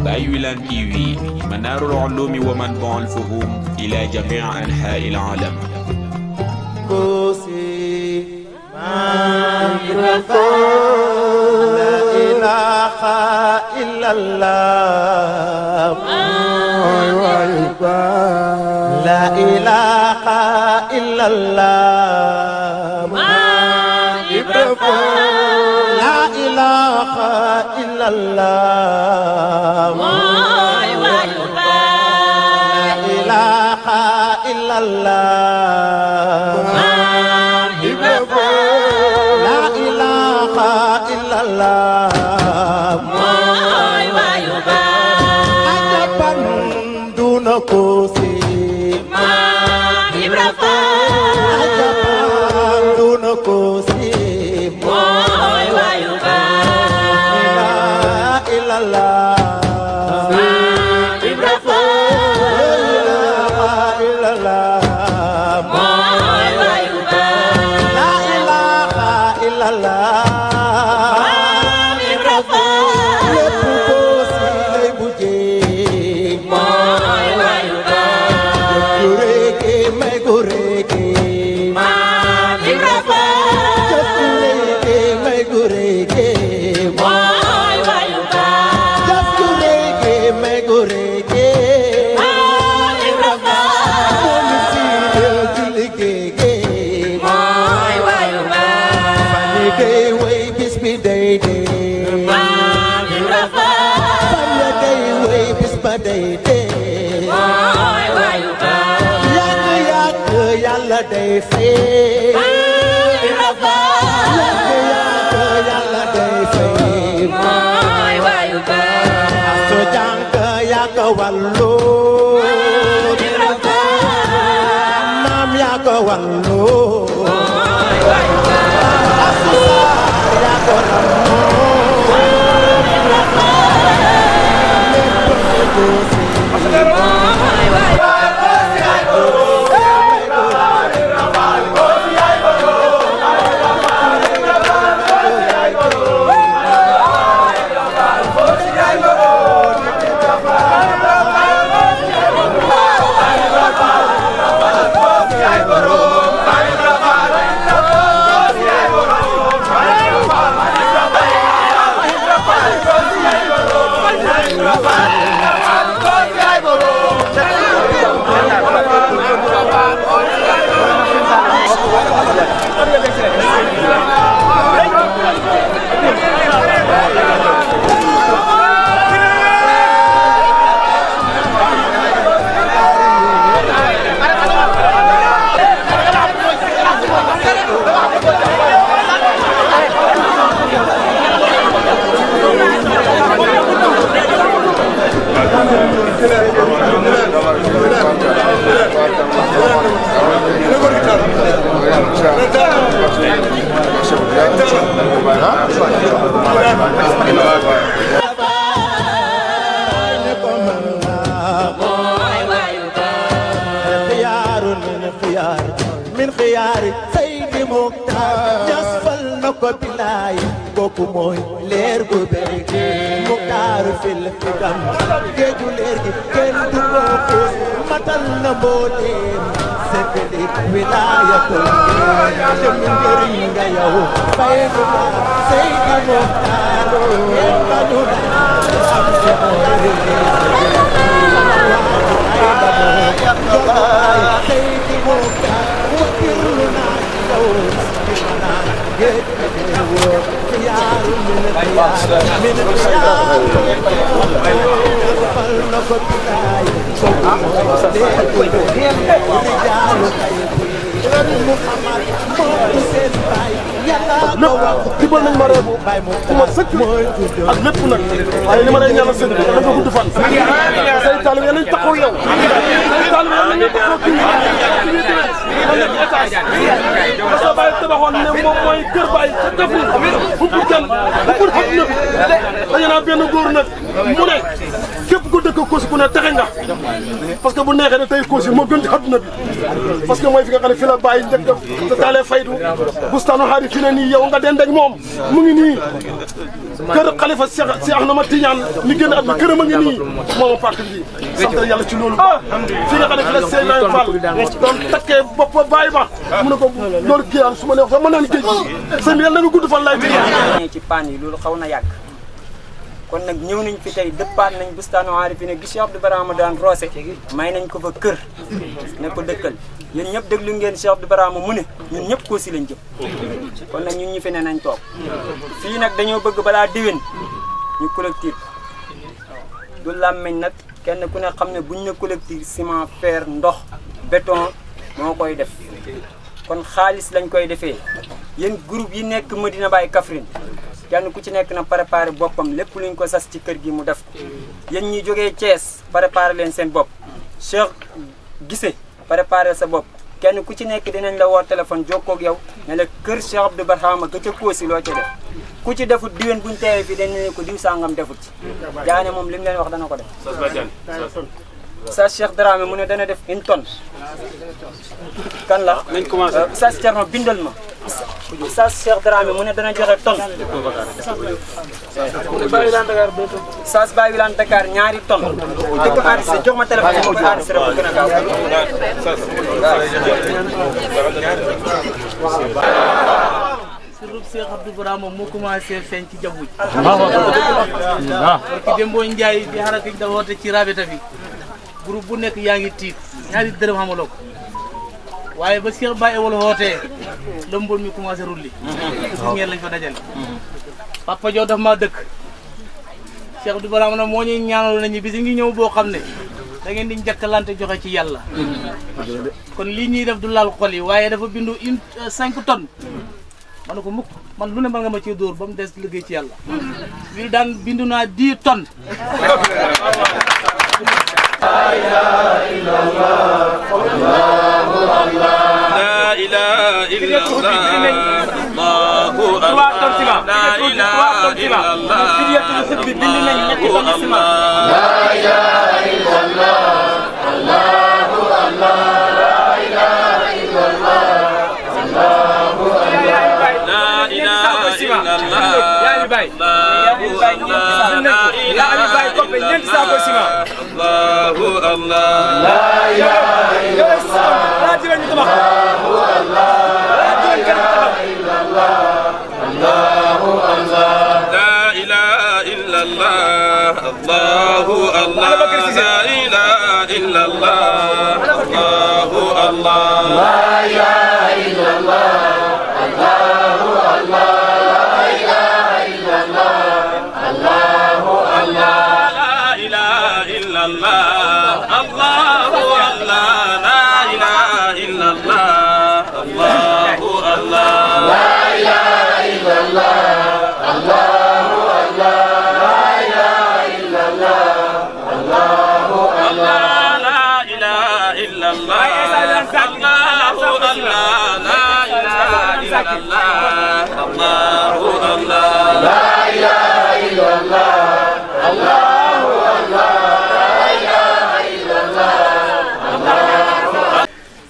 Baye Wilane TV منار العلوم ومنبع الفهوم إلى جميع أنحاء العالم. كوسي ما لا إله إلا الله لا إله إلا الله لا إله إلا الله لا إله إلا الله لا إله إلا الله عجبا دون كوسي عجبا دون كوسي لا إله إلا الله Day fame, yalla day fame. So janka yaka wallo, mam yaka wallo, asusa yaka rammo. من خيار سيدي مختار جسفل نكو بلاي كوكو موي لير بو بريكي مختار في الفكام جيجو ليركي كن دوكوس متل نمودين سيدي ولاية جمين جرينغا يو بايكوكا سيدي مختار ينبانونا أمسي موري سيدي مختار وكلنا يوم كلنا جد الورد خيار من الخيار من الخيار قبلنا فتاي lépp jubal nañ ma réew fu ma sëkk ak lépp nag waaye li ma lay ñaanal sëñ bi da nga gudd fan say taalibe nañ taxaw yow say taalibe nañ taxaw kii ma nekk étage parce que Baye tabaxoon ne moom mooy kër Baye ca Kaffrine bu pour kenn bu pour àdduna bi dañu naa benn góor nag mu ne képp ku dëkk Kossy ku ne texe nga parce que bu neexee ne tey Kossy moo gën ci àdduna bi parce que mooy fi nga xam ne fi la Baye njëkk te taalee faydu bustaanu xaari fi ne nii yow nga dend ak moom mu ngi nii kër xalifa Cheikh Ahmed Tidiane mi génn àdduna këram a ngi nii mooma pàkk bi sant yàlla ci loolu fi nga xam ne fi la Seydina Fall doon takkee bopp bàyyi ba mu ne ko loolu kii su ma neex sax mën naa ni géej sëñ bi yàlla na nga gudd fan lay ci paan yi loolu xaw na yàgg kon nag ñëw nañ fi tey dëppaat nañ bustaanu aarifina gi Cheikh Abdou Barama daan roose may nañ ko fa kër ne ko dëkkal yéen ñëpp déglu ngeen Cheikh Abdou Barama mu ne ñun ñëpp Kossy lañ jëm kon nag ñun ñi fi ne nañ toog fii nag dañoo bëgg balaa déwén ñu collectif du làmmeñ nag kenn ku ne xam ne buñ ne collectif ciment fer ndox béton moo koy def kon xaalis lañ koy defee yéen groupe yi nekk Medina Baye Kaffrine kenn ku ci nekk na préparé boppam lépp luñ ko sas ci kër gi mu def ko yéen ñi jógee Thiès préparé leen seen bopp Cheikh Gissé préparé sa bopp kenn ku ci nekk dinañ la woo téléphone jokkoo ak yow ne la kër Cheikh Abdou Barama ga ca Kossy loo ca def ku ci defut diwén buñ teewee fii dañ ne ko diw sangam defut ci jaane moom li mu leen wax dana ko def sa Cheikh Dramé mu ne dana def 1 tonne kan la nañ commencé sa Thierno bindal ma sa Cheikh Dramé mu ne dana joxe tonne Saas Baye Wilane Dakar 2 tonnes dëkk enregistré jox ma téléphone ma koy enregistré bu gën a gaaw surtout Cheikh Abdou Barama moo commencé feeñ ci jaww ji parce que Dembo Ndiaye bi xaraka da woote ci rabita bi groupe bu nekk yaa ngi tiit ñaari dërëm xamaloo ko waaye ba Cheikh Baye wala wootee lëmboon mi commencé rulli gis ngeen lañ fa dajale Papa Diop daf maa dëkk Cheikh Abdou Barama nag moo ñuy ñaanal nañu bisi ngi ñëw boo xam ne da ngeen di njëkkalante joxe ci yàlla kon lii ñuy def du laal xol yi waaye dafa bindu 5 tonnes ma ne ko mukk man lu ne mën nga ma ciy dóor ba mu des liggéey ci yàlla wir daan bindu naa 10 tonnes La ilaha illallah La ilaha illallah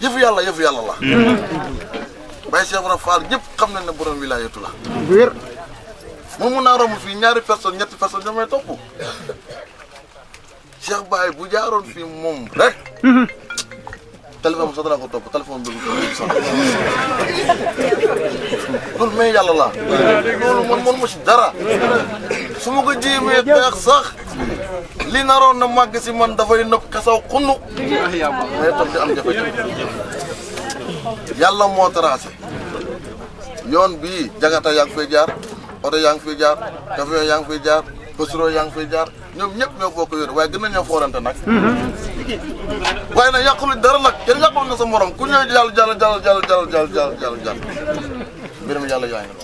yëfu yàlla la Baye Cheikh Ibra Fall ñëpp xam nañ ne borom wilaayatu la wér moom mun naa romb fii 2 personnes 3 personnes ñoo may topp Cheikh Baye bu jaaroon fii moom rek téléphone bi sax dana ko topp téléphone bi loolu mais yàlla la loolu man ma si dara su ma ko jéemee peex sax li naroon na màgg si man dafay nëb kasaw xunnu mais toog di am jafe-jafe yàlla moo tracé yoon bii jagata yaa ngi fay jaar oto yaa ngi fay jaar camion yaa ngi fay jaar pasero yaa ngi fay jaar ñoom ñëpp ñoo bokk yoon waaye gën nañoo foorante nag waaye nag yàqulu dara nag kenn yàqul na sa morom ku ñëw jàll mbirum yàlla yaa ngi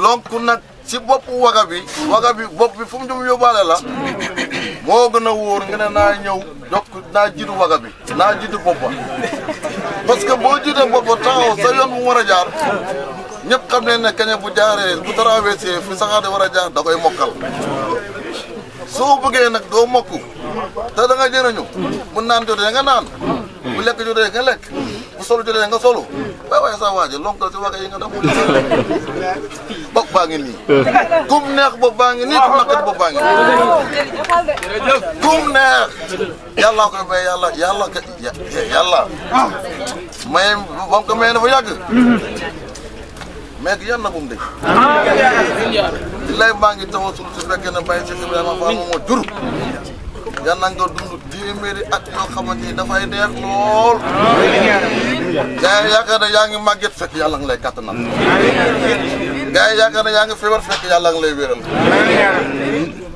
lonku nag si bopp waga bi bopp bi fu mu jëm yóbbaale la moo gën a wóor nga ne naa ñëw jokk naa jiitu waga bi naa jiitu boppa parce que boo jiitee boppa taxaw sa yoon bu mu war a jaar ñëpp xam ne ne kañe bu jaaree bu traversé fi saxaar war a jaar da koy mokkal soo bëggee nag doo mokk te da nga jëriñu bu naan jotee nga naan bu lekk jotee nga lekk bu solo jëlee nga solo waaye sa waaje lonkal si waga yi nga def bopp baa ngi nii kum neex bopp baa ngi nii kum naqat bopp baa ngi nii kum neex yàlla koy may yàlla may bam ko may dafa yàgg mais yan na bu mu dëj di lay maa ngi taxaw suñu su fekkee ne bàyyi si Ibrahima Fall moo jur yan na nga dund téeméeri at yoo xamante ni dafay neex lool gars yi yaakaar ne yaa ngi màgget fekk yàlla nga lay kattanal gars yi yaakaar ne yaa ngi feebar fekk yàlla nga lay wéral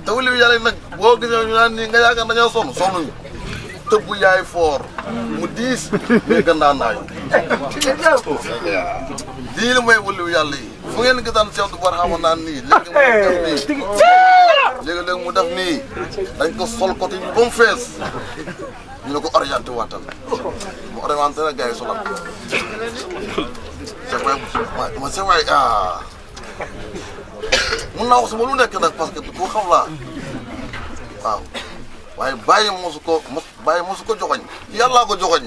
te wuli bi yàlla nag boo gisee ñu naan nii nga yaakaar dañoo sonnuñu tëbb yaay foor mu diis mais gannaaw naayu lii la mooy wëliw yàlla yi fu ngeen gisaan Cheikh du Barhama naan nii léegi mu def nii dañ ko sol côté bi ba mu fees ñu ne ko orienté waatal mu orienté rek gars yi solal ma sa waay mun naa wax sama lu nekk nag parce que ku xam laa waaw waaye bàyyi mosu ko joxoñ yàllaa ko joxoñ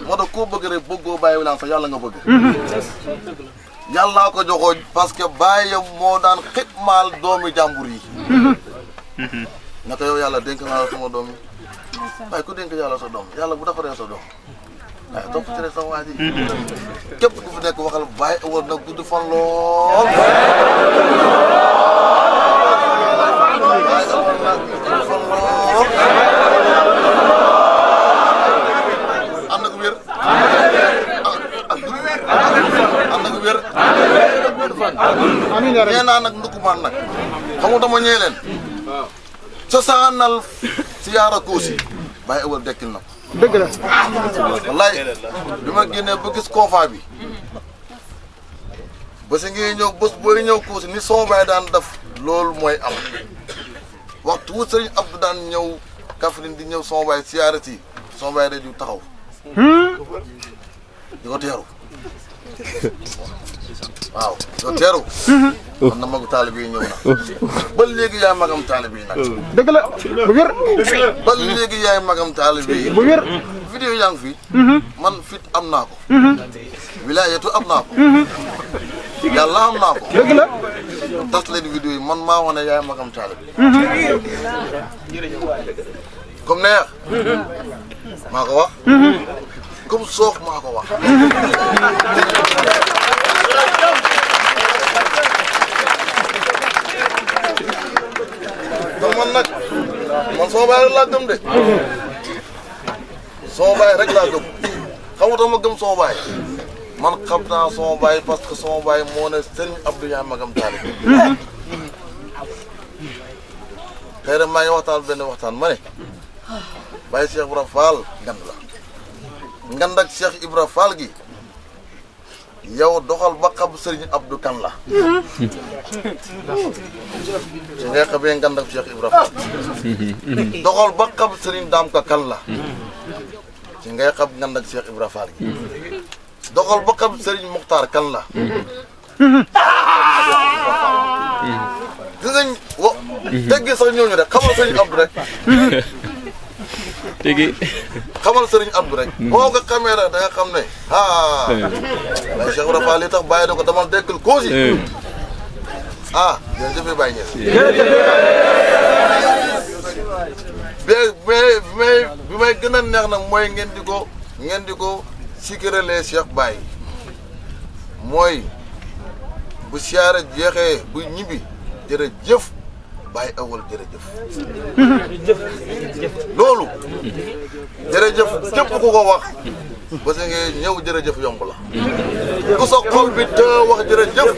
moo tax koo bëgg rek bëggoo bàyyi wi naan sax yàlla nga bëgg yàllaa ko joxoñ parce que bàyyi moo daan xitmaal doomi jàmbur yi naka yow yàlla dénk naa la sama doom yi waaye ku dénk yàlla sa doom yàlla bu defaree sa doom waaye topp ci rek sa waa ji képp ku fi nekk waxal bàyyi war na gudd fan lool ànd ak wér ànd ak wér nee naa nag ndukumaan nag xam nga dama ñëwee leen cosaanal siyaara Kossy bàyyi ëwal dekkil na ko dëgg la wallaay bi ma génnee ba gis confa bi ba si ngi ñëw bés booy ñëw Kossy ni sama baay daan def loolu mooy am waxtu wu sëriñ Abdou daan ñëw Kaffrine di ñëw sama baay siyaara si sama baay day ju taxaw di ko teeru waaw di ko teeru xam na magu taalibe yi ñëw na ba léegi yaay magam taalibe yi nag dëgg la bu wér ba léegi yaay magam taalibe yi bu wér vidéo yaa ngi fi man fit am naa ko wilaayatu am naa ko yàlla am naa ko dëgg la tas leen vidéo yi man maa wane yaay magam taalibe comme neex maa ko wax comme soof maa ko wax donc man sama baay rek laa gëm de sama baay rek laa gëm xam nga tax ma gëm sama baay man xam naa sama baay parce que sama baay moo ne Serigne Abdou yaay magam taalibe tey rek maa ngi waxtaan benn waxtaan ma ne Baye Cheikh Ibra Fall ngand la ngand ak Cheikh Ibra Fall gi yow doxal ba xam Serigne Abdou kan la ci ngay xamee ngand ak Cheikh Ibra Fall doxal ba xam Serigne Dame Ka kan la ci ngay xam ngand ak Cheikh Ibra Fall gi doxal ba xam Serigne Mokhtar kan la gis nga wo teggi sax ñooñu rek xamal Serigne Abdou rek tigi xamal Serigne Abdou rek boo ko xamee rek da nga xam ne waaye Cheikh Ibra Fall li tax bàyyi na ko demal dekkal Kossy jërëjëf Baye Niass bi may gën a neex nag mooy ngeen di ko sikiralee Cheikh Baye mooy bu siyaare jeexee bu ñibbi jërëjëf Baye awal jërëjëf loolu jërëjëf képp ku ko wax parce que ñëw jërëjëf yomb la ku sa xol bi te wax jërëjëf